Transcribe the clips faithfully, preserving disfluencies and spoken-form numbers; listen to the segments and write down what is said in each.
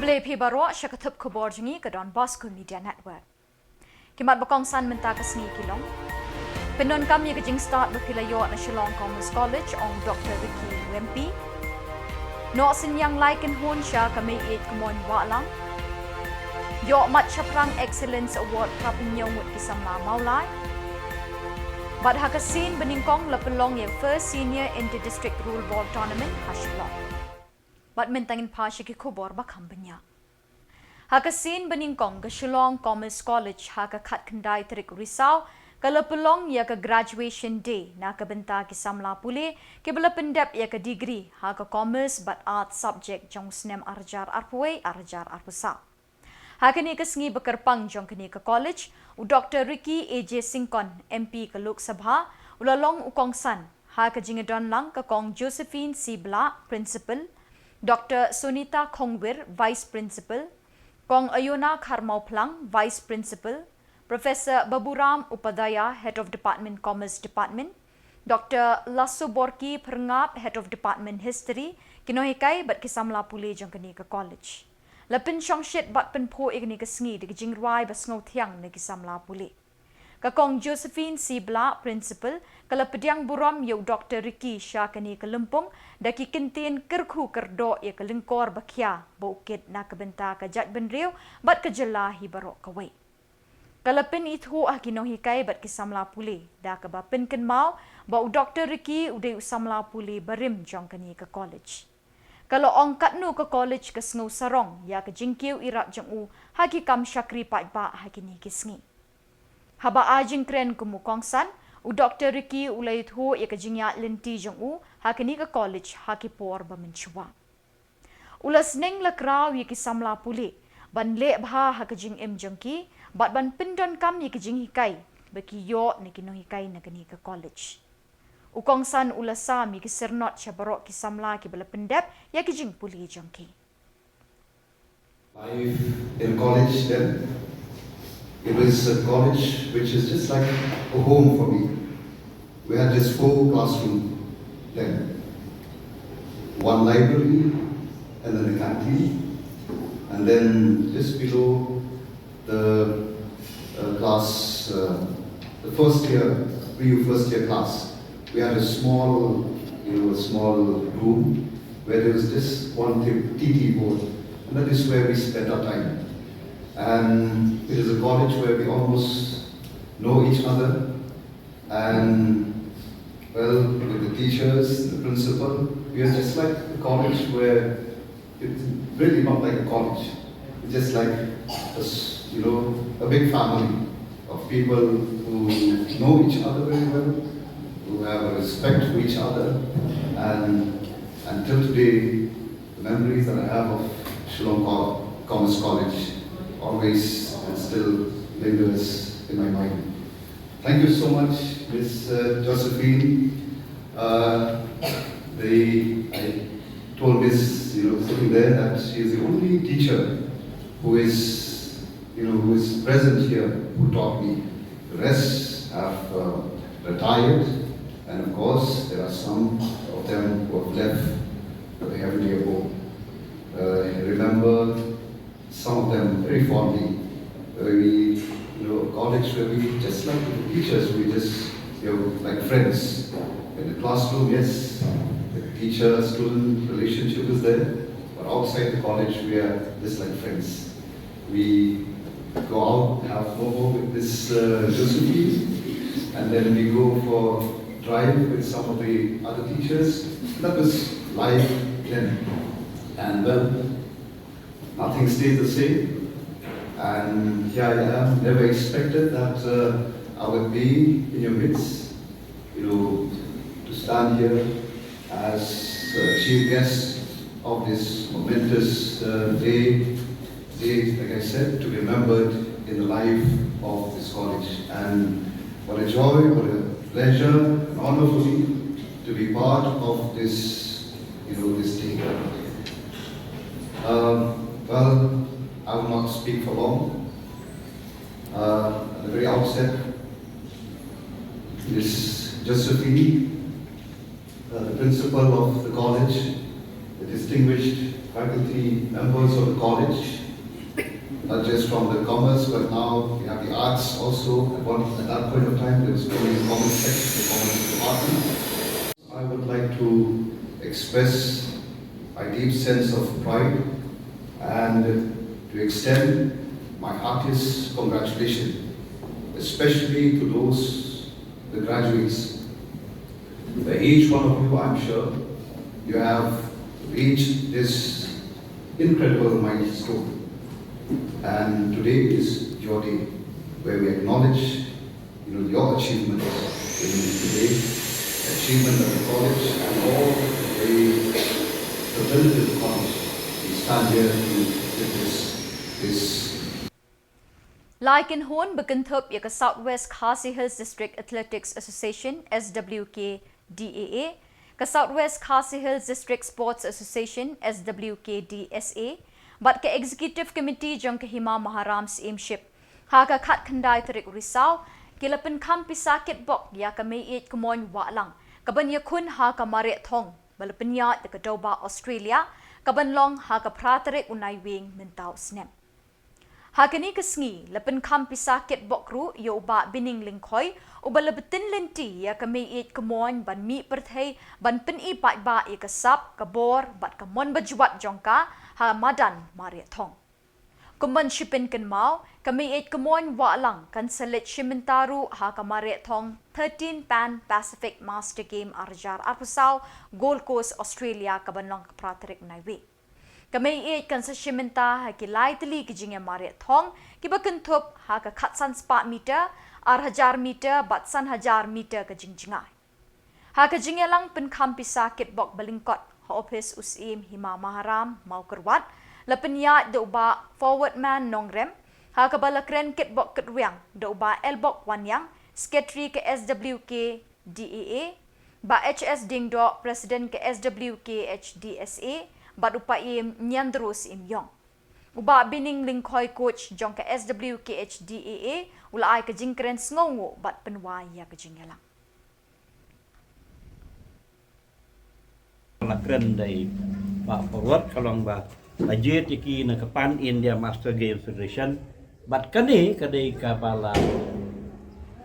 Khublei phi baroh sha ka thup khubor jong ngi ka Don Bosco Media Network. Ki mat ba kongsan mynta ka sngi ki long: pyndonkam ïa ka jingstad ba phi la ïoh na Shillong Commerce College, ong Doctor Ricky Wempi. Noh synñiang lai kynhun sha ka Mei Ïeit Kmoin Wahlang. Ïoh mat shaphrang Excellence Award phra phew ngut ki samla Mawlai. Bad ha ka sien ba nyngkong la pynlong ïa ka First Senior Inter District Rule Ball Tournament ha Shillong. Bad mynta ngin phai sha ki khubor ba kham bniah. Ha ka sien ba nyngkong, ka Shillong Commerce College ha ka khatkhyndai tarik Risaw ka la pynlong ïa ka Graduation Day na ka bynta ki samla pule kiba la pyndep ïa ka degree ha ka Commerce bad Arts subject jong u snem ar hajar arphew wei ar hajar arphew saw. Ha kane ka sngi ba kyrpang jong kane ka college, u Doctor Ricky A J Syngkon, M P ka Lok Sabha, u la long u kongsan ha ka jingïadon lang ka Kong Josephine C Blah, Principal, Doctor Sonita Khongwir, Vice Principal, Kong Ayona Kharmawphlang, Vice Principal, Professor Baburam Upadhyaya, Head of Department, Commerce Department, Doctor Lasoborki Pyrngap, Head of Department, History, ki nonghikai bad ki samla pule jong kane ka college. La pynshongshit bad pynphuh ïa kane ka sngi da ka jingrwai ba sngewthiang na ki samla pule. Ka Kong Josephine C Blah, Principal, ka la pdiang burom ïa u Doctor Ricky sha kane ka lympung da ki kyntien kyrkhu kyrdoh ïa ka lyngkor ba khia ba u kit na ka bynta ka jaitbynriew bad ka jylla hi baroh kawei. Ka la pynithuh ha ki nonghikai bad ki samla pule da kaba pynkynmaw ba u Doctor Ricky u dei u samla pule barim jong kane ka college. Ka la ong katno ka college ka sngew sarong ïa ka jingkiew ïarap jong u ha ki kam shakri paidbah ha kine ki sngi. Haba ai jingkren kum u kongsan, u Doctor Ricky u la ïathuh ïa ka jingïaid lynti jong u ha kane ka college ha ki por ba mynshuwa. U la sneng la kraw ïa ki samla pule ban leh bha ha ka jingim jong ki bad ban pyndonkam ïa ki jinghikai ba ki ïoh na ki nonghikai na kane ka college. U kongsan u la sam ïa ki syrnod sha baroh ki samla kiba la pyndep ïa ki jingpule jong ki. Life in college then. It was a college which is just like a home for me. We had just four classrooms then. One library and then a canteen. And then just below the uh, class, uh, the first year, pre-U first year class, we had a small, you know, a small room where there was just one T T board, and that is where we spent our time. And it is a college where we almost know each other, and well, with the teachers, the principal, we are just like a college where it's really not like a college. It's just like a, you know, a big family of people who know each other very well, who have a respect for each other, and until today, the memories that I have of Shillong Commerce College always and still lingers in my mind. Thank you so much, Miss uh, Josephine. Uh, the, I told Miss, you know, sitting there that she is the only teacher who is, you know, who is present here who taught me. The rest have uh, retired, and of course, there are some of them who have left the heavenly abode. Uh, I remember some of them very fondly. Where we, you know, college where we just like the teachers, we just, you know, like friends. In the classroom, yes, the teacher-student relationship is there, but outside the college, we are just like friends. We go out, have momo with this uh, Josephine, and then we go for drive with some of the other teachers. That was life then. And well, nothing stays the same. And here I am, never expected that uh, I would be in your midst, you know, to stand here as uh, chief guest of this momentous uh, day, day, like I said, to be remembered in the life of this college. And what a joy, what a pleasure, an honor for me to be part of this, you know, this day. Um, well, I will not speak for long. Uh, at the very outset, Miss Josephine, uh, the principal of the college, the Distinguished faculty members of the college, not just from the commerce, but now we have the arts also. At one, at that point of time, there was only the commerce section, the commerce department. I would like to express my deep sense of pride and to extend my heartiest congratulations, especially to those, the graduates. For each one of you, I'm sure you have reached this incredible milestone. And today is your day, where we acknowledge, you know, your achievements in today, achievement of the college and all the fraternity of the college. We stand here to witness this. Lai kynhun ba kynthup ïa ka South West Khasi Hills District Athletics Association, S W K D A A, ka South West Khasi Hills District Sports Association, S W K D S A, bad ka Executive Committee jong ka Hima Maharam Syiemship, ha ka khatkhyndai tarik Risaw, ki la pynkham pisa kitbok ïa ka Meiieit Kmoin Wahlang, ka ban ïakhun ha ka Mareh Thong, ba la pynïaid da ka dewbah Australia, ka ban long ha ka phra tarik u Naiwieng mynta u snem. Ha kane ka sngi, la pynkham pisa kitbok ruh ïa u Bah Bining Lyngkhoi, uba la btin lynti ïa ka Meiieit Kmoin ban mih pyrthei, ban pyni paidbah ïa ka sap, ka bor, bad ka mon bajwat jong ka, ha madan Mareh Thong. Kum ban shi pynkynmaw, ka Meiieit Kmoin Wahlang kan sa leit shim bynta ruh ha ka Mareh Thong thirteen Pan Pacific Master Game ar hajar arphew saw, Gold Coast, Australia, ka ban long ka phra tarik Naiwieng. Ka Meiieit kan sa shim bynta ha ki lai tylli ki jingïamareh thong, kiba kynthup ha ka khatsan spah meter, ar hajar meter, bad san hajar meter ka jingjngai. Ha ka jingïalang pynkham pisa kitbok ba lyngkot ha ophis u Syiem Hima Maharam, Mawkyrwat, la pynïaid da u Bah Forwardman Nongrem, ha kaba la kren kitbok kitrwiang da u Bah Elbok Wanniang, Secretary ka S W K D A A, Bah H S Diengdoh, President ka S W K H D S A, bad u Paiem Niandro Syiemiong. U Bah Bining Lyngkhoi, coach jong ka S W K H D A A, u la ai ka jingkren sngewnguh bad pynwai ïa ka jingïalang. La kren da i Bah Forward ka long ba la jied ïa ki na ka Pan India Master Game Federation, bad kane ka dei kaba la,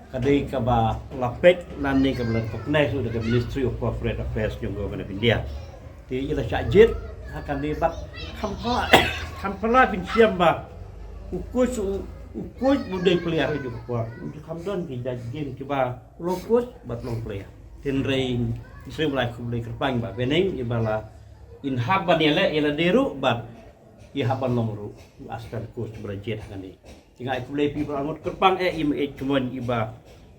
ka dei kaba la peit lane kaba la recognize da ka Ministry of Corporate Affairs jong Government of India. Te i la shah jied ha kane bad kham pala, kham pala pynshitom ba u coach, u coach u dei player jong ka por. U kham don ki jait game kiba long coach bad long player. Hynrei ngi sngewbha khublei kyrpang Bah Bining, iba la in hap ban ïaleh ïa lade ruh bad i hap ban long ruh u assistant coach ba la jied hangne. Te nga ai khublei phi baroh, ngut kyrpang eh i Meiieit Kmoin iba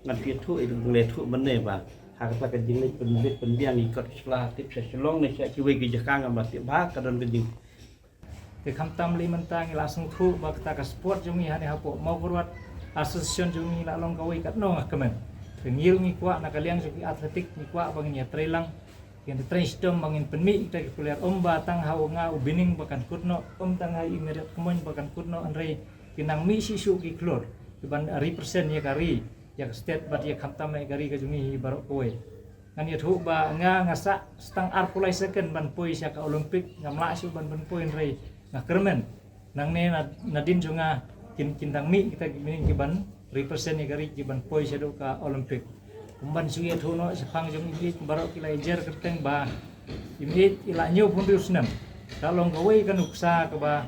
ngan phi ïathuh, i ngan leh thuh mynne ba ha kata ka jingleit pynbit pynbiang i kot sla tip sha Shillong ne sha kiwei ki jaka ngam lah tip bha, ka don ka jing Te khamtam lei mynta ngi la sngewthuh ba kata ka sport jong ngi hangne hapoh Mawkyrwat, association jong ngi la long kawei katno nga kmen. Te ngi ruh ngi kwah na ka liang jong ki athletic ngi kwah ba ngin ïatrei lang, ngin ïatrei shitom ba ngin pynmih kita ki player, ym ba tang ha u nga u Bining ba kan kut noh, ym tang ha i Meiieit Kmoin ba kan kut noh, hynrei kin nang mih shisha ki khlur kiban represent ïa ka ri, ïa ka state bad ïa khamtam ïa ka ri ka jong ngi baroh kawei. Ngan ïathuh ba nga, nga sah tang arphew lai second ban poi sha ka Olympic, ngam lah shuh ban pynpoi hynrei nga kyrmen. Nangne na, nadien jong nga kin, kin dang mih kita ki Bining kiban represent ïa ka ri kiban poi shaduh ka Olympic. Kumban shu ïathuh noh shaphang jong i Meiieit, baroh ki la ïajer kyrteng ba i Meiieit i la hynñiew phew hynriew snem. Ka long kawei ka nuksa kaba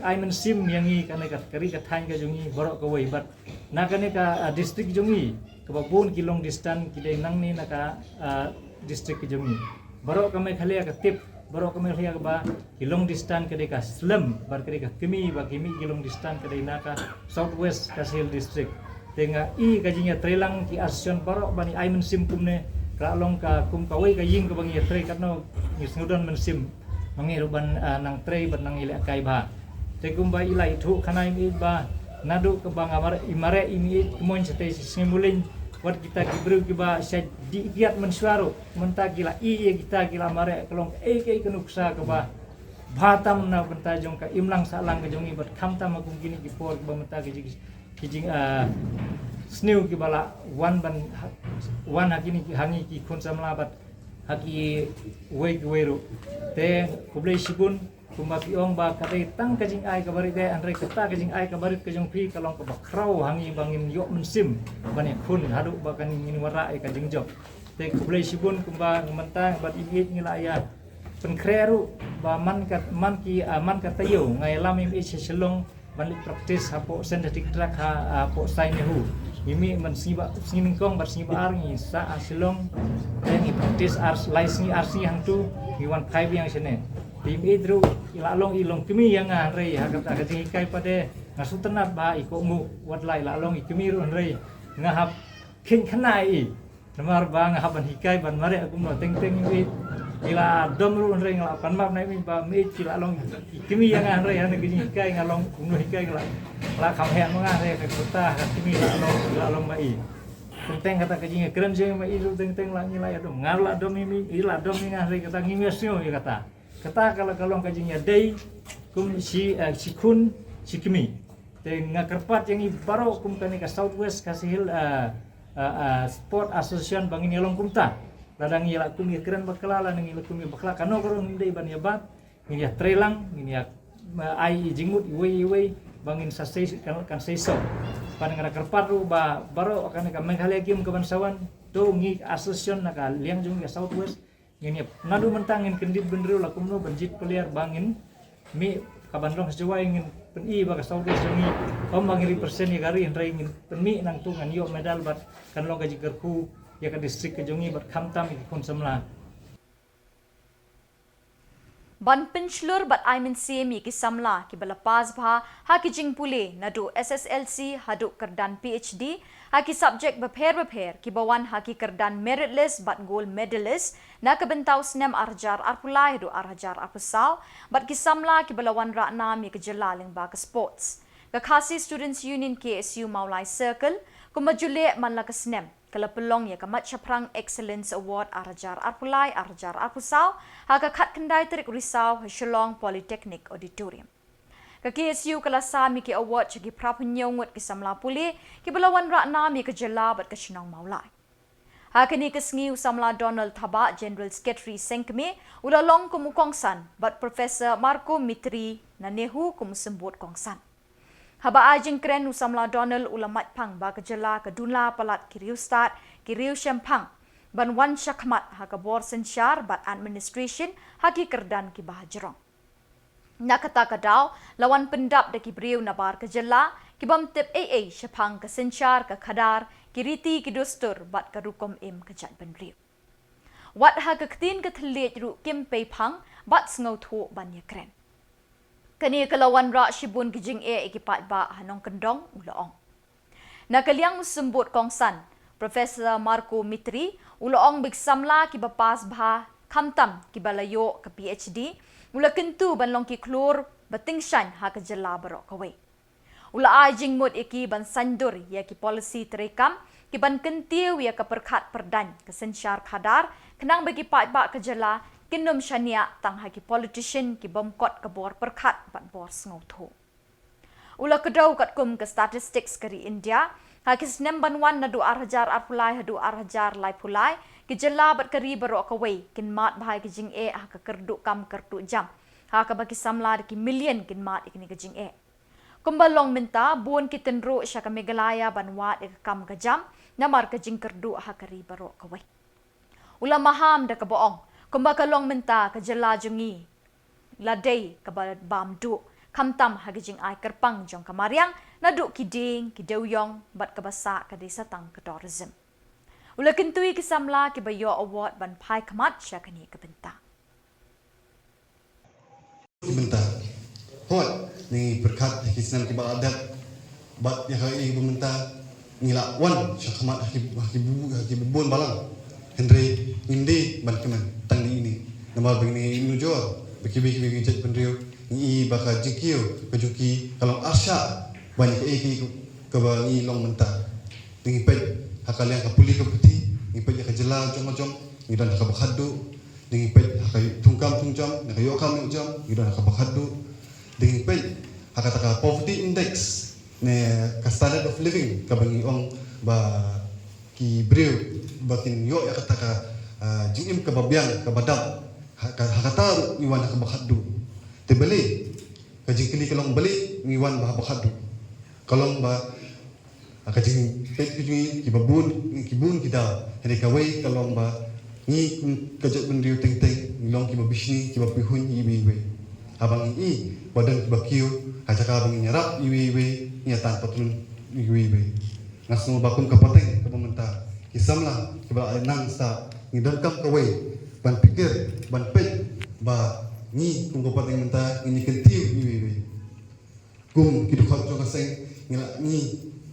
ai mynsiem ïa ngi kane ka, ka ri ka thaiñ ka jong ngi baroh kawei bad na kane ka, ah, district jong ngi kaba bun ki long distance ki dei nangne na ka, ah, district ka jong ngi. Baroh ka Meghalaya ka tip, baroh ka Meghalaya kaba ki long distance ka dei ka slem bad ka dei ka kmie ba ki mih ki long distance ka dei na ka South West Khasi Hills District. Te nga i ka jingïatreilang ki association baroh ban ïa ai mynsiem kumne, ka la long ka kum kawei ka ïing kaba ngi ïatrei katno ngi sngewdon mynsiem ma ngi ruh ban, ah, nang trei bad nang ïalehkai bha. Te kumba i la ïathuh khana i Meiieit ba naduh kaba nga mareh, i mareh i Meiieit Kmoin shatei shi sngi Mulien, wat kita ki briew kiba shait dih kiad mynshuwa ruh mynta ki la i ïa kita ki la mareh, ka long kaei kaei ka nuksa kaba bha tam na bynta jong ka imlang sahlang ka jong ngi bad khamtam ha kum kine ki por kiba mynta ki jing, ki jing, ah, sniew kiba la wan ban ha, wan ha kine ki, ha ngi ki khun samla bad Ki wei ki wei ruh. Te khublei shibun, kumba phi ong ba ka dei tang ka jingai ka barit de, hynrei kata ka jingai ka barit ka jong phi ka long kaba khraw ha ngi ba ngin ïoh mynsiem ban ïakhun haduh ba kan ngin wanrah ïa ka jingjop. Te khublei shibun, kumba mynta bad i miej ngi la ïa pynkhreh ruh ba man ka, man ki, ah, man ka taïew nga ïalam i miej sha Shillong ban leit practice hapoh synthetic track ha, hapoh Sai Nehu. I miej man sngi ba, sngi nyngkong bad sngi ba ar ngi sah ha Shillong. Te ngi practice ar, lai sngi ar sngi hangtu, ngi wan phai biang shane. Te i miej ruh i la long, i long kmie ïa nga hynrei ha kata ka jinghikai pat de nga sngewtynnat ba i kohnguh, wat la i la long i kmie ruh hynrei nga hap kheiñ khana ïa i. Namar ba nga hap ban hikai ban mareh kumno teng teng i miej. I la dom ruh hynrei nga la pan map na i miej ba miej ki la long i kmie ïa nga hynrei ha kane ka jinghikai nga long kumno hikai, nga la, la kham heh ma nga hynrei ka kyrta ka kmie la long, la long ma i. Teng teng kata ka jingkren jong i ma i ruh teng teng la ngi la ïa dom. Nga la dom i miej, i la dom ïa nga hynrei kata ngim ïa sngew ïa kata. Kata ka la ka long ka jingïadei kum shi, eh, shi khun shi kmie. Te nga kyrpad ïa ngi baroh kum kane ka South West Khasi Hills, eh, eh, eh, Sport Association ba ngin ïa long kumta. Lada ngi la kum ïa kren bakla, lada ngi la kum ïa bakla, kano ka ruh ngim dei ban ïa bat, ngin ïa trei lang, ngin ïa, eh, ai i jingmut iwei iwei ba ngin sa sei kan, kan sei song. Pat nga da kyrpad ruh ba baroh kane ka Meghalaya Game ka ban sa wan, to ngi association na ka liang jong ngi ka South West, ngin ïa, naduh mynta ngin kyndit bynriew la kumno ban jied player ba ngin mih ka ban long ha Jowai, ngin pyni ba ka South West jong ngi, ym ba ngin represent ïa ka ri hynrei ngin pynmih nangtu ngan ïoh medal bad kan long ka jingkyrkhu ïa ka district ka jong ngi bad khamtam ïa ki khun samla. Ban pynshlur bad ai mynsiem ïa ki samla kiba la pass bha ha ki jingpule naduh S S L C haduh kyrdan P H D ha ki subject bapher bapher kiba wan ha ki kyrdan merit list bad gold medalist na ka bynta u snem ar hajar arphew lai haduh ar hajar arphew saw, bad ki samla kiba la wanrah nam ïa ka jylla lyngba ka sports. Ka Khasi Students Union K S U Mawlai Circle, kumba ju leh man la ka snem, ka la pynlong ïa ka Mat Shaphrang Excellence Award ar hajar arphew lai ar hajar arphew saw ha ka khatkhyndai tarik Risaw ha Shillong Polytechnic Auditorium. Ka K S U ka la sam ïa ki award sha ki phra phew hynñiew ngut ki samla pule kiba la wanrah nam ïa ka jylla bad ka shnong Mawlai. Ha kane ka sngi u samla Donald Thabah, General Secretary Seng Kmie, u la long kum u kongsan bad Professor Marco Mitri na NEHU kum u symbud kongsan. Haba ai jingkren u samla Donald u la mait phang ba ka jylla ka duna palat ki riewstad, ki riewshemphang ban wan shakhmat ha ka bor synshar bad administration ha ki kyrdan kiba hajrong. Na kata ka daw la wan pyndap da ki briew nabar ka jylla ki bym tip ei ei shaphang ka synshar, ka khadar, ki riti ki dustur bad ka rukom im ka jaitbynriew. Wat ha ka ktien ka thylliej ruh kim pei phang bad sngewthuh ban ïakren. Kane ka la wanrah shibun ki jingeh ïa ki paidbah ha Nongkyndong, u la ong. Na ka liang u symbud kongsan, Professor Marco Mitri, u la ong ba ki samla kiba pass bha khamtam kiba la ïoh ka P H D, u la kyntu ban long ki khlur ba tyngshaiñ ha ka jylla baroh kawei. U la ai jingmut ïa ki ban saiñdur ïa ki policy treikam ki ban kyntiew ïa ka pyrkhat pyrdaiñ ka synshar khadar, khnang ba ki paidbah ka jylla kin ym shaniah tang ha ki politician ki bym kot ka bor pyrkhat bad bor sngewthuh. U la kdew katkum ka statistics ka ri India, ha ki snem ban wan naduh ar hajar arphew lai haduh ar hajar laiphew lai, ki jylla bad ka ri baroh kawei kin mad bha ïa ki jingeh ha ka kyrduh kam kyrduh jam, ha kaba ki samla da ki million kin mad ïa kine ki jingeh. Kumba long mynta, bun ki tynruh sha ka Meghalaya ban wad ïa ka kam ka jam namar ka jingkyrduh ha ka ri baroh kawei. U la maham da kaba ong, kumba ka long mynta ka jylla jong ngi la dei kaba bam duh, khamtam ha ki jingai kyrpang jong ka mariang naduh ki dieng, ki dewïong bad kaba sah ka dei sa tang ka tourism. U la kyntu ïa ki samla kiba ïoh award ban phai khmat sha kane ka bynta. Bynta. Hooid, ngi pyrkhat ha ki snem kiba la dep. Bad ïa ka, ïa ka bynta ngi la wan shakhmat ha ki, ha ki bu-, ha ki bun balang. Hynrei ngim dei ban kmen tang da ine. Namar ba ngi nujor ba kiwei kiwei ki jaitbynriew ngi i ba ka jingkiew ka jong ki ka long arshah ban ïa kaei kaei kaba ngi long mynta. Ngi peit ha ka liang ka pule ka puthi, ngi peit ïa ka jylla jong ka jong, ngi don ha kaba khatduh. Ngi peit ha ka thungkam thungjam, na ka ïoh kam ïoh jam, ngi don ha kaba khatduh. Ngi peit ha kata ka poverty index, ne ka standard of living kaba ngi ong ba ki briew ba kin ïoh ïa kata ka ah, jingim kaba biang, kaba dap, ha, ka, ha kata ruh ngi wan ha kaba khatduh. Te balei, ka jingkylli ka long balei ngi wan ba ha ba khatduh. Ka long ba, ah, ka jingpeit ka jong ngi kiba bun, ki bun ki daw. Hynrei kawei ka long ba ngi kum ka jaitbynriew teng teng ngi long kiba bishni, kiba pihuiñ iwei iwei. Haba ngi i ba don kiba kiew, ha jaka ba ngin ïarap iwei iwei, ngi ïa tan patlun iwei iwei. Nga sngew ba kum ka pateng kaba mynta, ki samla kiba la nang sa, ngi donkam kawei ban pyrkhat, ban peit ba ngi kum ka pateng mynta ngin ïa kyntiew iwei iwei. Kum ki dkhot jong ka seng ngi la, ngi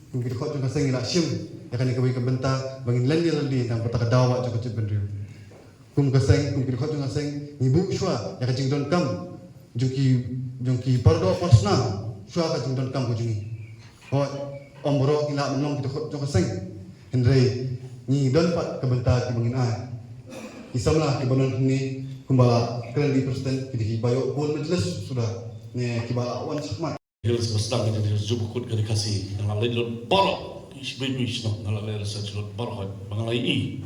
kum ki dkhot jong ka seng ngi la shim ïa kane kawei ka bynta ba ngin len ïa lade na ka bynta ka daw ba jong ka jaitbynriew. Kum ka seng, kum ki dkhot jong ka seng, ngi buh shuwa ïa ka jingdonkam jong ki, jong ki pardoh parsnam, shuwa ka jingdonkam ka jong ngi. Hooid, ym baroh ngi lah ban long ki dkhot jong ka seng. Hynrei ngi don pat ka bynta kiba ngin ai. Ki samla kiba don hangne, kumba la kren ïa i president, ki dei kiba ïoh gold medalist suda, ne kiba la wan shakhmat. Hills ba sdang ka jingthoh jubkut ka ri Khasi. Nga la leit lut baroh. Ish, baby, ish, no. Nga la leit research lut baroh. Ba nga la ïohi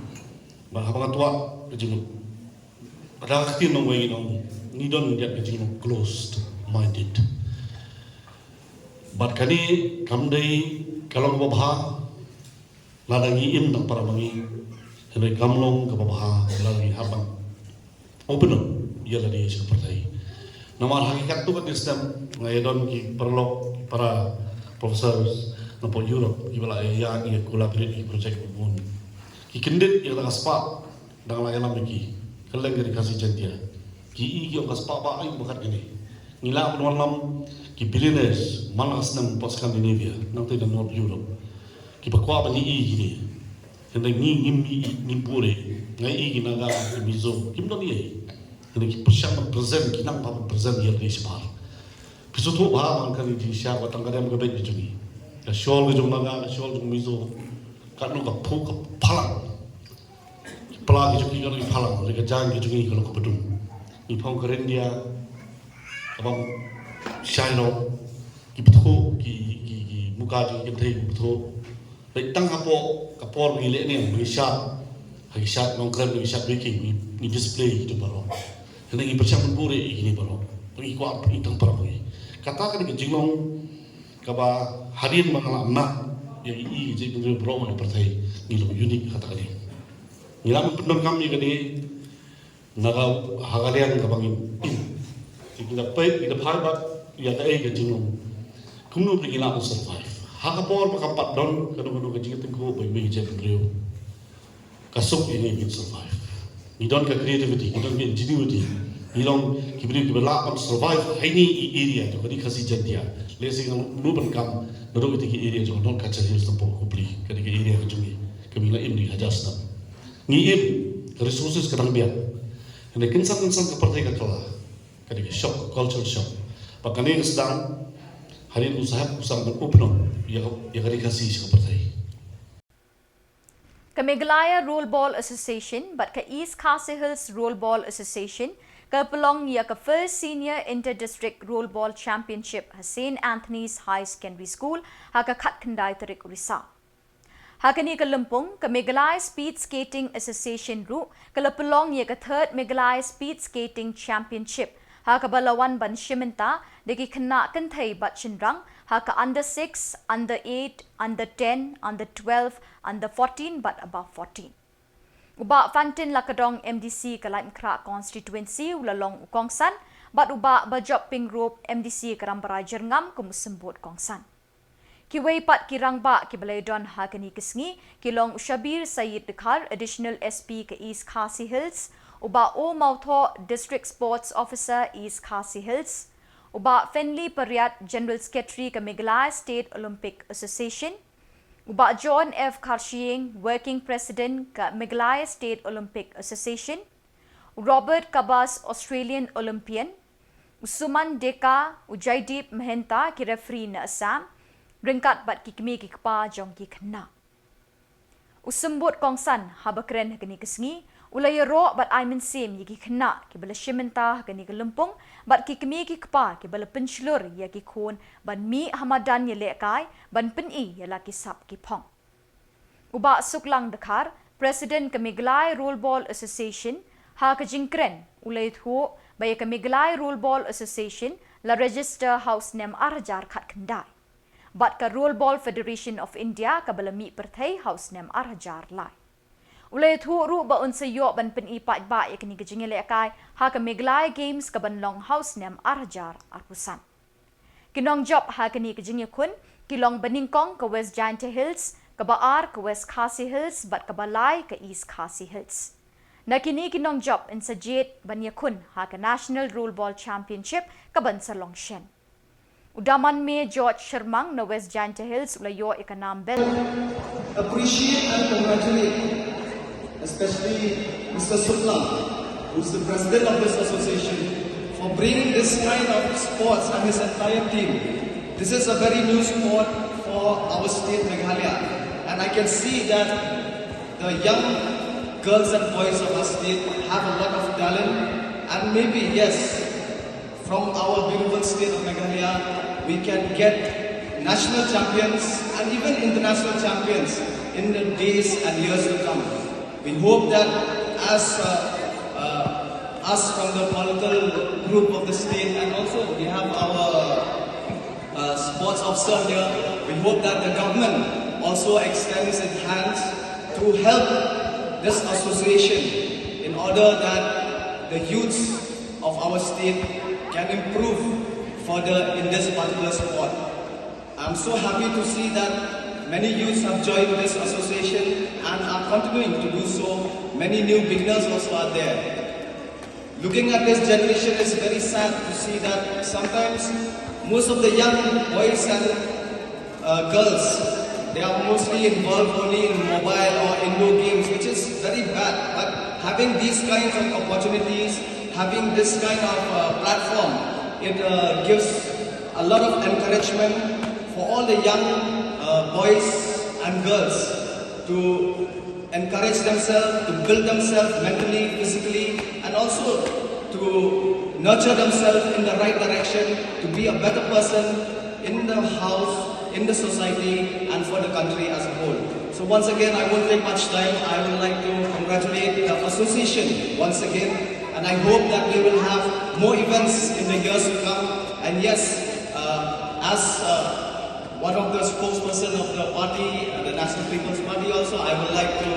ba haba nga tuah ka jingmut, ka da ka ktien nongwei ngi ong, ngi don ngi ïa ka jingmut closed minded. Bad kane kam dei ka long kaba bha. Lada ngi im tang para ma ngi, hynrei kam long kaba bha lada ngi hap ban open up ïa lade sha ka pyrthei. Namar ha ki katto katne snem nga ïa don ki paralok, para professors napoh Europe kiba la ïa, ïa collaborate ïa ki project ba bun. Ki kyndit ïa kata ka spah, dang la ïalam ïa ki, kylleng ka ri Khasi Jaiñtia. Ki i ki ong ka spah ba ai ba kat kane. Ngi lah ban wallam ki billionaires man la ka snem hapoh Scandinavia, nangta na North Europe. Kiba kwah ban ïohi ïa kine. Hynrei ngi ngim ïohi, ngim pure. Nga ïohi ki Naga, ki Mizo, kim don ei ei. Hynrei ki pyrshang ban present, ki nang ban present ïa lade shabar. Phi sngewthuh ba ha man ka ri Asia, wat tang ka dem ka beit ka jong ngi, ka shawl ka jong Naga, ka shawl jong Mizo, katno ka phuh ka phalang. Ki pla ki jong ngi ka long ki phalang, hynrei ka jaiñ ki jong ngi ka long kaba dum. Ngi phong ka ryndia ka bym shai noh. Ki pyrthuh, ki, ki, ki muka jong ngi ki kynthei ki pyrthuh. Bad tang hapoh ka por ba ngi leh ne ba ngi shad ha ki shad Nongkrem, ba ngi shad baking, ba ngi, ngi display ïa kito baroh. Hynrei ngi pyrshang ban buh ïa kine baroh. Ba ngi kwah ban pyni tang para ma ngi. Kata ka dei ka jinglong kaba hadien ba nga la mad ïa i, i, i, i, i, baroh na pyrthei, ngi long unique ha kata ka dei. Ngi lah ban pyndonkam ïa kane na ka, ha ka liang kaba ngin im. Ngi da peit, ngi da phai bad ïa kaei ka jinglong, kumno ba ngi lah ban survive ha ka por ba kam pat don kano kano ka jingtyngkhuh ba i mei i jaitbynriew. Ka suk ïa ngi ban survive. Ngi don ka creativity, ngi don ka ingenuity. Ngi long ki briew kiba lah ban survive ha ine i area jong ka ri Khasi Jaiñtia. Lehse ngi lah ban kam naduh ite ki area jong North Cachar Hills, napoh Hubli, ka dei ka area ka jong ngi kaba ngi la im ïa ki hajar snem. Ngi im, ka resources ka dang biang. Hynrei kynsan kynsan ka pyrthei ka kylla. Ka dei ka shock, ka culture shock. Bad kane ka sdang hadien u Saheb u sdang ban open up ïa ka, ïa ka ri Khasi sha ka pyrthei. Ka Meghalaya Rollerball Association bad ka East Khasi Hills Rollerball Association ka pynlong ïa ka First Senior Inter-District Rollerball Championship ha Saint Anthony's High Secondary School ha ka khatkhyndai tarik Risaw. Ha kane ka lympung, ka Meghalaya Speed Skating Association ruh ka la pynlong ïa ka Third Meghalaya Speed Skating Championship, ha kaba la wan ban shim bynta da ki khynnah kynthei bad shynrang ha ka under six, under eight, under ten, under twelve, under fourteen bad above fourteen. U Bah Fantin Lakadong, M D C ka Laitumkhrah Constituency, u la long u kongsan, bad u Bah Bajop Pyngrope, M D C ka Rambrai Jyrngam, kum u symbud kongsan. Kiwei pat ki rangbah kiba la ïadon ha kane ka sngi ki long u Shabir Saeed Dkhar, Additional S P ka East Khasi Hills, u Bah O Mawthoh, District Sports Officer East Khasi Hills, u Bah Fenley Pariat, General Secretary ka Meghalaya State Olympic Association, u Bah John F Kharshiing, Working President ka Meghalaya State Olympic Association, u Robert Kabas, Australian Olympian, u Suman Deka, u Jaideep Mahanta, ki referee na Assam, ryngkat bad ki kmie ki kpa jong ki khynnah. U symbud kongsan haba kren ha kane ka sngi u la ïaroh bad ai mynsiem ïa ki khynnah kiba la shim bynta ha kane ka lympung bad ki kmie ki kpa kiba la pynshlur ïa ki khun ban mih ha madan ïalehkai ban pyni ïa la ki sap ki phong. U Bah Suklang Dkhar, President ka Meghalaya Rollerball Association, ha ka jingkren u la ïathuh ba ïa ka Meghalaya Rollerball Association la register ha u snem ar hajar khatkhyndai, bad ka Rollerball Federation of India kaba la mih pyrthei ha u snem ar hajar lai. U la ïathuh ruh ba un sa ïoh ban pyni paidbah ïa kane ka jingïalehkai ha ka Meghalaya Games kaban long ha u snem ar hajar arphew san. Ki nongjop ha kane ka jingïakhun ki long ba nyngkong ka West Jaintia Hills, kaba ar ka West Khasi Hills, bad kaba lai ka East Khasi Hills. Na kine ki nongjop yn sa jied ban ïakhun ha ka National Rollerball Championship kaban sa long shen. U Damanmei George Shermang na West Jaintia Hills u la ïoh ïa ka nam belt. Appreciate and congratulate, especially Mister Sukla, who's the president of this association, for bringing this kind of sports and his entire team. This is a very new sport for our state, Meghalaya, and I can see that the young girls and boys of our state have a lot of talent, and maybe, yes, from our beautiful state of Meghalaya, we can get national champions and even international champions in the days and years to come. We hope that as uh, uh, us from the political group of the state, and also we have our uh, sports officer here, we hope that the government also extends its hands to help this association in order that the youths of our state can improve further in this particular sport. I'm so happy to see that many youths have joined this association and are continuing to do so. Many new beginners also are there. Looking at this generation, it's very sad to see that sometimes most of the young boys and uh, girls, they are mostly involved only in mobile or indoor games, which is very bad. But having these kinds of opportunities, having this kind of uh, platform, it uh, gives a lot of encouragement for all the young uh, boys and girls to encourage themselves, to build themselves mentally, physically, and also to nurture themselves in the right direction, to be a better person in the house, in the society, and for the country as a whole. So once again, I won't take much time. I would like to congratulate the association once again, and I hope that we will have more events in the years to come. And yes, uh, as uh, one of the spokesperson of the party, uh, the National People's Party also, I would like to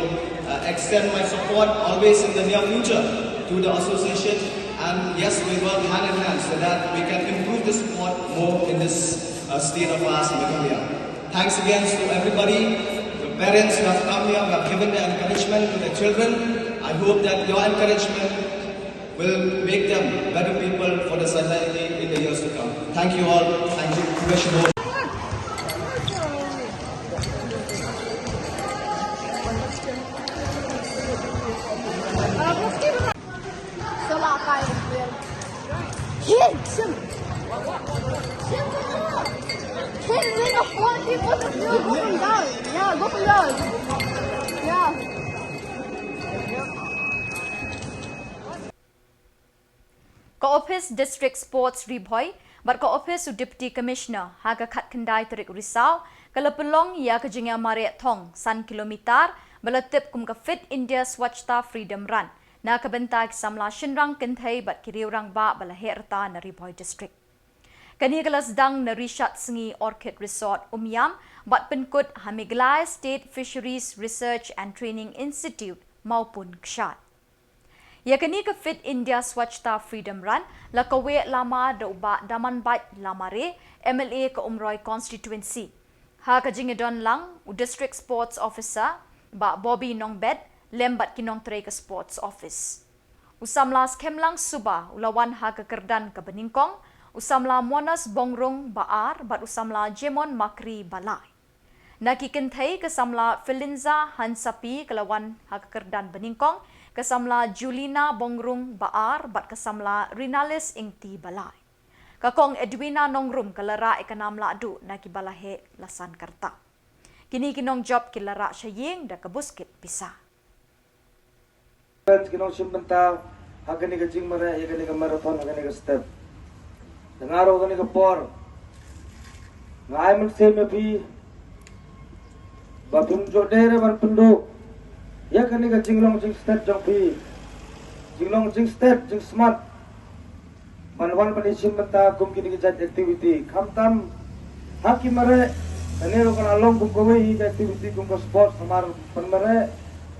uh, extend my support always in the near future to the association. And yes, we work hand in hand so that we can improve the sport more in this uh, state of ours, Meghalaya. Thanks again to everybody, the parents who have come here, who have given their encouragement to their children. I hope that your encouragement will make them better people for the society in the years to come. Thank you all. Thank you. Wish you all. Yeah, go for yours. Yeah. Ka Ophis District Sports Ri Bhoi bad ka Ophis u Deputy Commissioner ha ka khatkhyndai tarik Risaw ka la pynlong ïa ka jingïamareh thong san kilometer ba la tip kum ka Fit India Swachhata Freedom Run na ka bynta ki samla shynrang kynthei bad ki riew rangbah ba la heh rta na Ri Bhoi District. Kane ka la sdang na Rishat Sngi Orchid Resort Umiam bad pynkut ha Meghalaya State Fisheries Research and Training Institute, Mawpun Kshaid. Ïa kane ka Fit India Swachhata Freedom Run la kaweh lama da u Bah Damanbait Lamare, M L A ka Umroi Constituency. Ha ka jingïadon lang u District Sports Officer, Bah Bobby Nongbet, lem bad ki nongtrei ka Sports Office. U samla Skhemlang Suba u la wan ha ka kyrdan kaba nyngkong, u samla Monas Bongrung ba ar bad u samla Jemon Makri ba lai. Na ki kynthei ka samla Felinza Hansapi ka la wan ha ka kyrdan ba nyngkong, ka samla Julina Bongrung ba ar bad ka samla Rinalis Ingti ba lai. Ka Kong Edwina Nongrum ka la rah ïa ka nam lahduh na ki ba la heh la san ka rta. Kine ki nongjop ki la rah sha ïing da ka buskit pisa. Ki nongshim bynta ha kane ka jingmareh ïa kane ka marathon ha kane ka step. Te nga ruh ha kane ka por nga ai mynsiem ïa phi ba phin jop dei re ban pynduh Ïa kane ka jinglong jingstet jong phi, jinglong jingstet jingsmat, ban wan ban ïashim bynta kum kine ki jait activity, khamtam ha ki mareh. Kane ruh ka la long kum kawei hi ka activity kum ka sports, namar ban mareh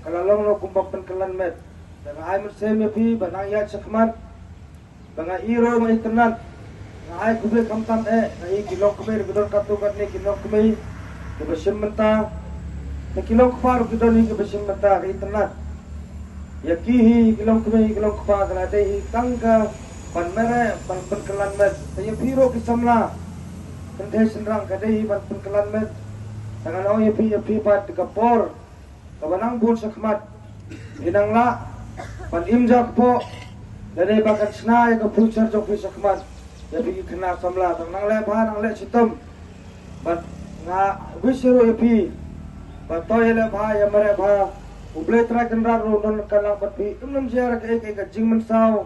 ka la long ruh kum ba pynkylla met. Te nga ai mynsiem ïa phi ba nang ïaid shakhmat, ba nga i ruh nga itynnad. Nga ai khublei khamtam eh, nga i ki longkmie ruh ki don katto katne ki longkmie kiba shim bynta, te ki longkpa ruh ki don hi kiba shim bynta, nga itynnad. Ïa ki hi ki longkmie ki longkpa ka la dei hi tang ka ban mareh ban pynkylla met. Te ïa phi ruh ki samla kynthei shynrang ka dei hi ban pynkylla met. Te ngan ong ïa phi, ïa phi pat ka por kaba nang bun shakhmat, phi nang lah ban im jakpoh, lane ba kan shna ïa ka future jong phi shakhmat. Ïa phi ki khynnah samla, tang nang leh bha, nang leh shitom. Bad nga wish ruh ïa phi ba to ïaleh bha, ïamareh bha. U Blei Trai Kynrad ruh un don ka lang bad phi, ym nym jia kaei kaei ka jingmynsaw,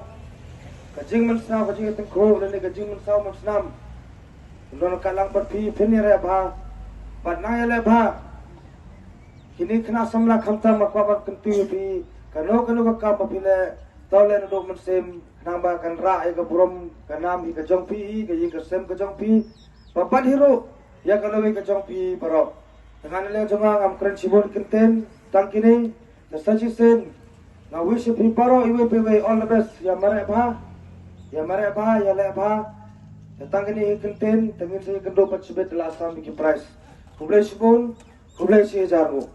ka jingmynsaw, ka jingïatyngkhuh lane ka jingmynsaw mynsnam. Un don ka lang bad phi, phin ïareh bha bad nang ïaleh bha. Kine khynnah samla khamtam nga kwah ban kyntu ïa phi, kano kano ka kam ba phi leh, to leh naduh mynsiem, khnang ba kan rah ïa ka burom ka nam hi ka jong phi, ïa ka ïing ka sem ka jong phi, bad bad hi ruh ïa ka lawei ka jong phi baroh. Te nga na liang jong nga ngam kren shibun kyntien, tang kine. Te sa shisien nga wish ïa phi baroh iwei pa iwei all the best, ïamareh bha, ïamareh bha, ïaleh bha. Te tang kine hi kyntien, te ngin sa ïakynduh pat shibit da la sam ïa ki prize. Khublei shibun. Khublei shi hajar nguh.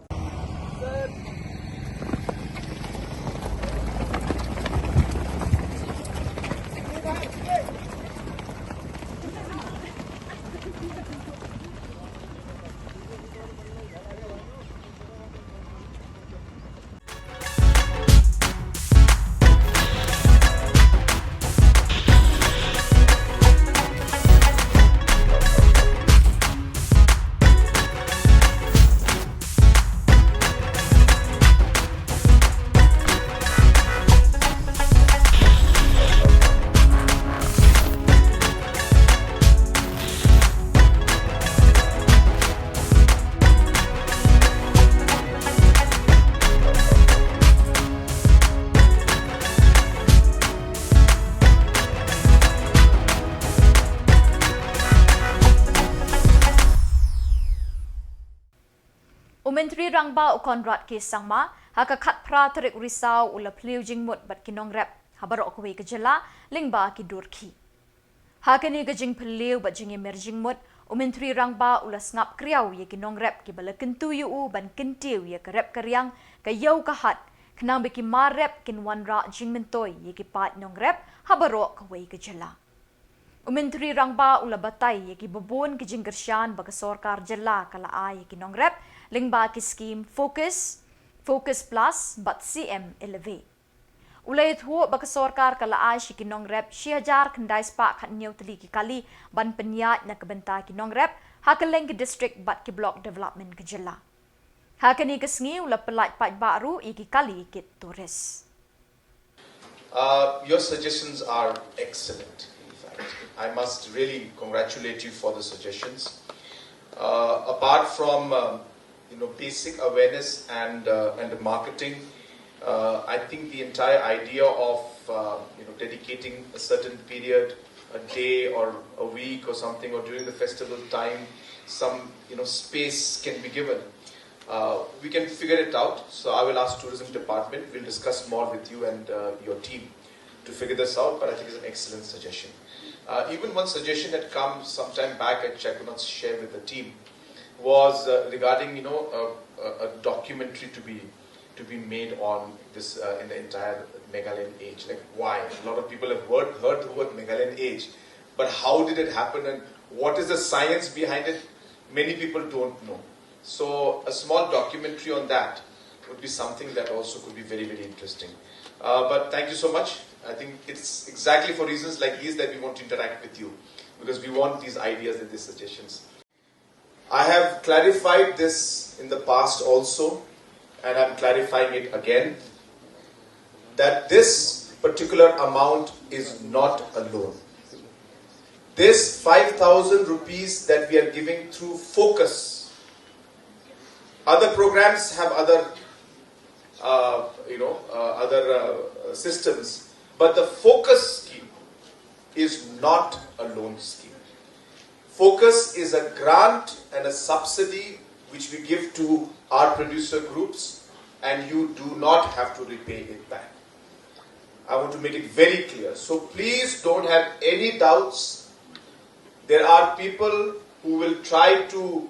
U Myntri Rangbah u Conrad K Sangma, ha ka khatphra tarik Risaw u la plie jingmut bad ki nongrep ha baroh kawei ka jylla lyngba ki dur khih. Ha kane ka jingplie bad jingïamir jingmut, u Myntri Rangbah u la sngap kriaw ïa ki nongrep kiba la kyntu ïa u ban kyntiew ïa ka rep ka riang, ka ïew ka hat, khnang ba ki mar rep kin wanrah jingmyntoi ïa ki paid nongrep ha baroh kawei ka jylla. U Myntri Rangbah u la batai ïa kiba bun ki jingkyrshan ba ka sorkar jylla ka la ai ïa ki nongrep lyngba ki skim Focus, Focus Plus bad C M Elevate. U la ïathuh ba ka sorkar ka la ai sha ki nongrep shi hajar khyndai spah khathynñiew tylli ki kali ban pynïaid na ka bynta ki nongrep ha kylleng ki district bad ki block development ka jylla. Ha kane ka sngi u la pyllait paidbah ruh ïa ki kali kit tourist. Uh, your suggestions are excellent, in fact. I must really congratulate you for the suggestions. Uh, apart from, um, you know, basic awareness and, uh, and the marketing, uh, I think the entire idea of, uh, you know, dedicating a certain period, a day or a week or something, or during the festival time, some, you know, space can be given. Uh, we can figure it out. So I will ask tourism department. We'll discuss more with you and, uh, your team to figure this out. But I think it's an excellent suggestion. Uh, even one suggestion had come some time back, which I could not share with the team, was, uh, regarding, you know, a, a, a documentary to be to be made on this, uh, in the entire Meghalayan age. Like, why? A lot of people have heard, heard the word Meghalayan age, but how did it happen and what is the science behind it? Many people don't know. So a small documentary on that would be something that also could be very, very interesting. Uh, but thank you so much. I think it's exactly for reasons like these that we want to interact with you, because we want these ideas and these suggestions. I have clarified this in the past also, and I'm clarifying it again, that this particular amount is not a loan. This five thousand rupees that we are giving through Focus, other programs have other uh, you know, uh, other uh, systems. But the FOCUS scheme is not a loan scheme. FOCUS is a grant and a subsidy which we give to our producer groups, and you do not have to repay it back. I want to make it very clear. So please don't have any doubts. There are people who will try to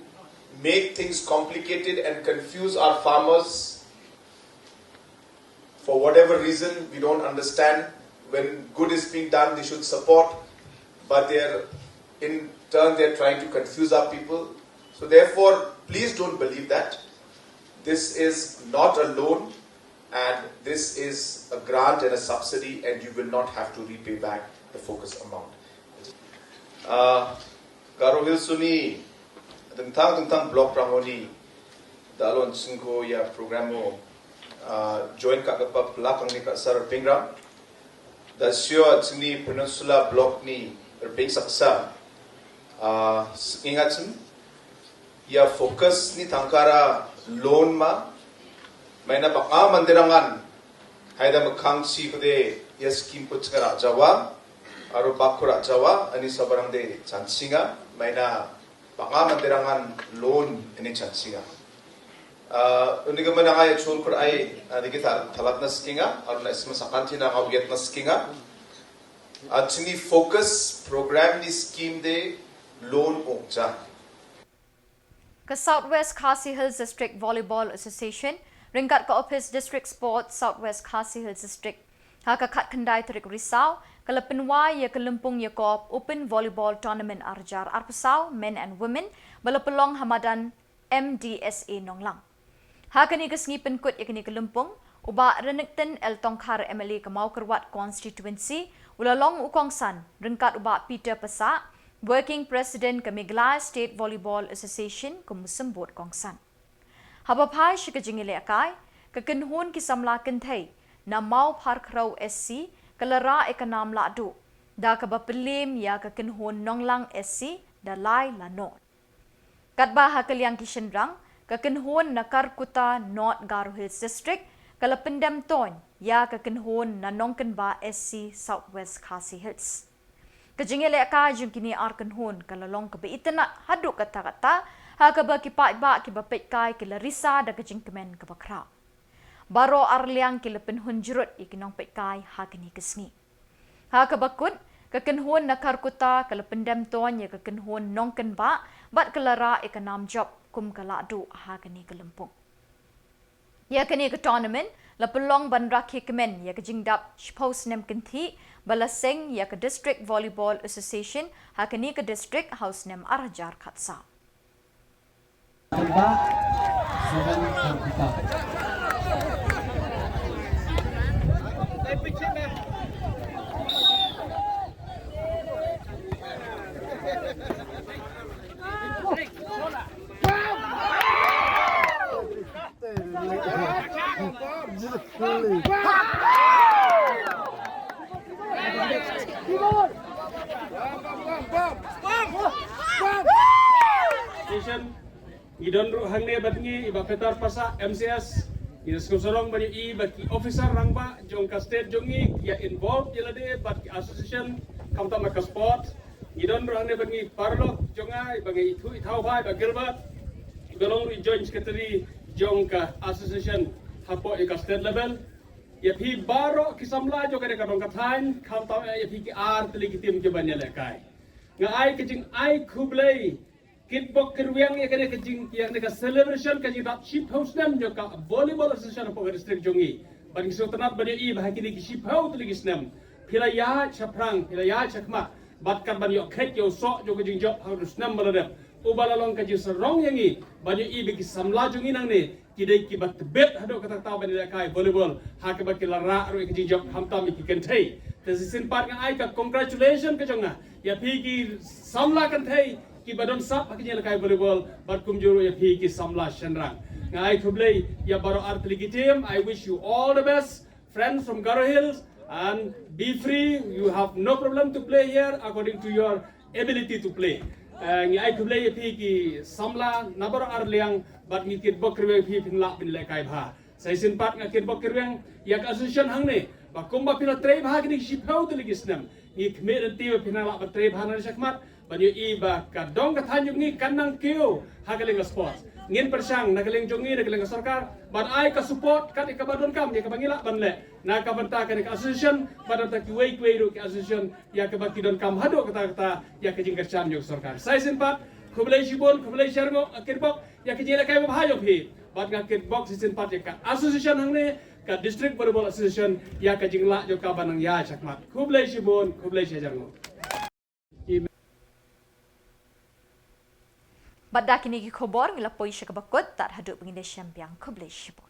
make things complicated and confuse our farmers for whatever reason we don't understand. When good is being done, they should support, but they're, in turn, they're trying to confuse our people. So therefore, please don't believe that. This is not a loan, and this is a grant and a subsidy, and you will not have to repay back the FOCUS amount. Uh, Garo Hills u ni, dengtang dengtang block rang u ni da lon sngewkho ïa program u, uh, join ka ka pap la kang ni ka sar pingram. Da sio sini Peninsula block ni rping saksa. Uh, ngingat sin ïa FOCUS ni tangkara loan ma, maina bak a manderangan haida makhang si kode ïa scheme put kara Jawa, aro bak kura Jawa, ani sabarang de chansinga, maina bak a manderangan loan ani chansinga. Uh, uni ka mananga ïa chul kura ai, uh, dikita thalat na skinga, aro na isma sakanti na ngawiat na skinga. Uh, chini FOCUS program ni scheme de loan ongcha. Ka South West Khasi Hills District Volleyball Association, ryngkat ka Office District Sports South West Khasi Hills District, ha ka khatkhyndai tarik Risaw, ka la pynwai ïa ka Lympung Yakob Open Volleyball Tournament arhajar arphew saw, Men and Women, ba la pynlong ha madan M D S A Nonglang. Ha kane ka sngi pynkut ïa kane ka lympung, u Bah Renikton L Tongkhar, M L A ka Mawkyrwat Constituency, u la long u kongsan, ryngkat u Bah Peter Passah, Working President ka Meghalaya State Volleyball Association, kum u symbud kongsan. Haba phai sha ka jingïalehkai, ka kynhun ki samla kynthei na Mawpharkhrew S C ka la rah ïa ka nam lahduh, da kaba pynlem ïa ka kynhun Nonglang S C da lai la noh. Katba ha ka liang ki shynrang, ka kynhun na Kharkutta North Garo Hills District ka la pyndem toiñ ïa ka kynhun na Nongkynbah S C South West Khasi Hills. Ka jingïalehkai jong kine ar kynhun ka la long kaba itynnad haduh katta katta, ha kaba ki paidbah kiba peitkai ki la risa da ka jingkmen kaba khraw. Baroh ar liang ki la pynhun jrut ïa ki nongpeitkai ha kane ka sngi. Ha kaba kut, ka kynhun na Kharkutta ka la pyndem toiñ ïa ka kynhun Nongkynbah bad ka la rah ïa ka nam jop kum ka lahduh ha kane ka lympung. Ïa kane ka tournament la pynlong ban rakhe kmen ïa ka jingdap shiphew snem kynthih ba la seng ïa ka District Volleyball Association ha kane ka district ha u snem arhajar khatsaw. Station. Ngi don ruh hangne bad ngi i Bah Peter Passah, M C S. Ngi sngewsarong ban ïohi ba ki officer rangbah jong ka state jong ngi ki ïa involve ïa lade bad ki association khamtam ka sport. Ngi don ruh hangne bad ngi paralok jong nga, i Bah ngi ithuh i thaw bha, i Bah Gilbert, i ba long ruh i joint secretary jong ka association hapoh ïa ka state level. Ïa phi baroh ki samla jong kane ka dong ka thaiñ, khamtam ïa phi ki ar tylli ki team ki ban ïalehkai. Nga ai ka jingai khublei kitbok kitrwiang ïa kane ka jing, ïa kane ka celebration ka jingdap shiphew snem jong ka Volleyball Association hapoh ka district jong ngi. Bad ngi sngewtynnat ban ïohi ba ha kine ki shiphew tylli ki snem phi la ïaid shaphrang, phi la ïaid shakhmat bad kat ban ïoh khet ïoh soh jong ka jingjop ha u snem ba la dep. Uba la long ka jingsarong ïa ngi ban ïohi ba ki samla jong ngi nangne ki dei kiba tbit haduh katta katta ban ïalehkai volleyball, ha kaba ki la rah ruh ïa ka jingjop khamtam ïa ki kynthei. Te shisien pat nga ai ka congratulation ka jong nga ïa phi ki samla kynthei kiba don sap ha ka jingïalehkai volleyball, bad kumjuh ruh ïa phi ki samla shynrang. Nga ai khublei ïa baroh ar tylli ki team. I wish you all the best, friends from Garo Hills, and be free. You have no problem to play here according to your ability to play. Eh, ngi ai khublei ïa phi ki samla na baroh ar liang, bad ngi kitbok kitrwiang ïa phi phin lah ban lehkai bha. Sa shisien pat nga kitbok kitrwiang ïa ka association hangne ba kumba phi la trei bha kine ki shiphew tylli ki snem, ngi khmih lynti ba phin nang lah ban trei bha na shakhmat ban ïohi ba ka dong ka thaiñ jong ngi kan nang kiew ha ka liang ka sports. Ngin pyrshang na ka liang jong ngi, na ka liang ka sorkar, ban ai ka support kat ïa kaba donkam ïa kaba ngi lah ban leh na ka bynta kane ka association bad na ka bynta kiwei kiwei ruh ki association ïa kaba ki donkam haduh katta katta ïa ka jingkyrshan jong ka sorkar. Sa shisien pat khublei shibun, khublei shihajar nguh, nga kitbok ïa ka jingïalehkai babha jong phi. Bad nga kitbok shisien pat ïa ka association hangne, ka District Volleyball Association, ïa ka jinglah jong ka ban nang ïaid shakhmat. Khublei shibun, khublei shihajar nguh. Bad da kine ki khubor ngi la poi sha kaba kut, tad haduh ba ngin ïashem biang, khublei shibun.